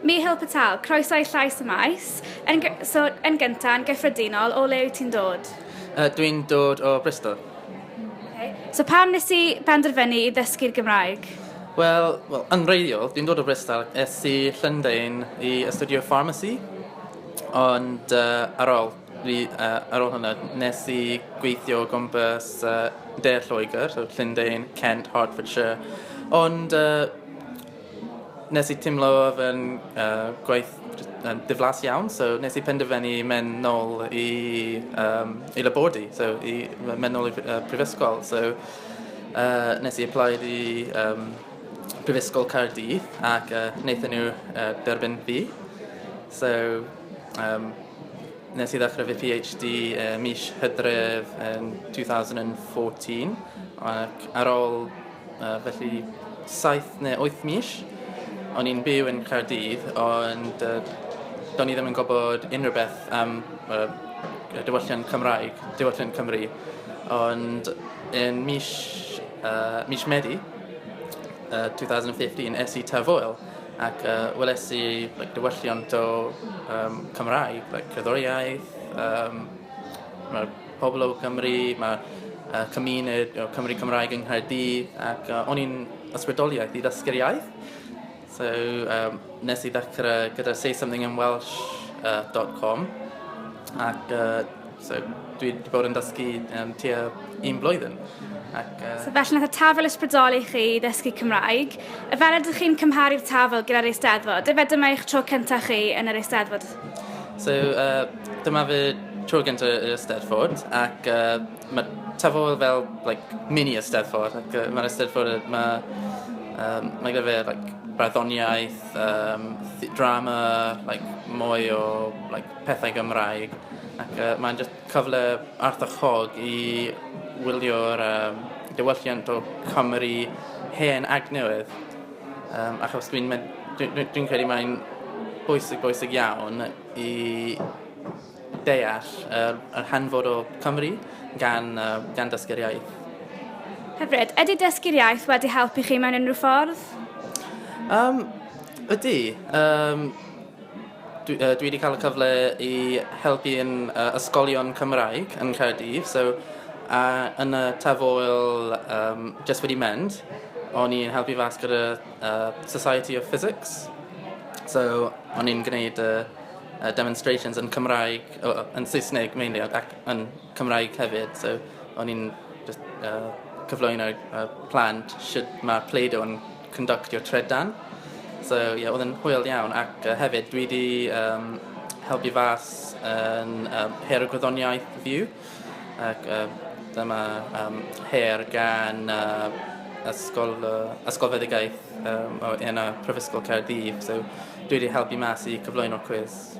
Mihil Patel, croeso i Llais y Maes. So, yn gyntaf, yn gyffredinol, o le wyt ti'n dod? Dwi'n dod o Bristol. Okay. So pam nes i benderfynu i ddysgu'r Gymraeg? Wel, yn wreiddiol, dwi'n dod o Bristol. Es i Llundain i astudio pharmacy, ond ar ôl hwnna, nes i gweithio o gwmpas De Lloegr, so Llundain, Kent, Hertfordshire. Ond nes i teimlo fy gwaith yn diflas iawn, so nes i penderfynu mynd nôl i labordy, so i mynd nôl i prifysgol. So nes i applied i Prifysgol Caerdydd ac wnaethon nhw derbyn fi. So nes i ddechrau fy PhD mis Hydref yn 2014 ac ar ôl felly 7 neu 8 mis o'n i'n byw yn Caerdydd, ond do'n i ddim yn gwybod unrhyw beth am diwylliant Cymraeg, diwylliant Cymru. Ond yn mis Medi 2015 es i Tafwyl ac weles i, like, diwylliant o Cymraeg, like, cerddoriaeth, mae'r pobl o Cymru, mae cymuned o Cymru Cymraeg yng Nghaerdydd ac o'n i'n ysbrydoliaeth i ddysgu'r iaith. So nes i ddechrau gyda saysomethingинwelsh.com ac so dwi wedi bod yn dysgu tua un blwyddyn. Ac, So felly nath y Tafwyl ysbrydoli chi i ddysgu Cymraeg. Fel ydych chi'n cymharu'r Tafwyl gyda'r Eisteddfod? Ife dyma eich tro cyntaf chi yn yr Eisteddfod? So dyma fy tro gyntaf i'r Eisteddfod ac mae Tafwyl fel, like, mini Eisteddfod ac mae'r Eisteddfod mae gyda fe, like, barddoniaeth, drama, like, mwy o, like, pethau Gymraeg ac mae'n just cyfle ardderchog i wylio'r diwylliant o Cymru hen ac newydd. Achos dwi credu mae'n bwysig, bwysig iawn i deall yr hanfod o Cymru gan dysgu'r iaith. Hyfryd, ydy dysgu'r iaith wedi helpu chi mewn unrhyw ffordd? Ydy. Dwi wedi cael y cyfle i helpu yn ysgolion Cymraeg yn Caerdydd. So, yn y Tafwyl just wedi mynd, o'n i'n helpu fas gyda Society of Physics. So, o'n i'n gwneud demonstrations yn Cymraeg, yn Saesneg mainly, ac yn Cymraeg hefyd. So, o'n i'n just cyflwyno plant sut mae Play-Doh yn conductio trydan. So, yeah, oedd yn hwyl iawn ac hefyd dwi wedi helpu fas yn Her y Gwyddoniaeth Fyw ac dyma her gan Ysgol Feddygaeth yn y Prifysgol Caerdydd. So, dwi wedi helpu mas i cyflwyno cwis.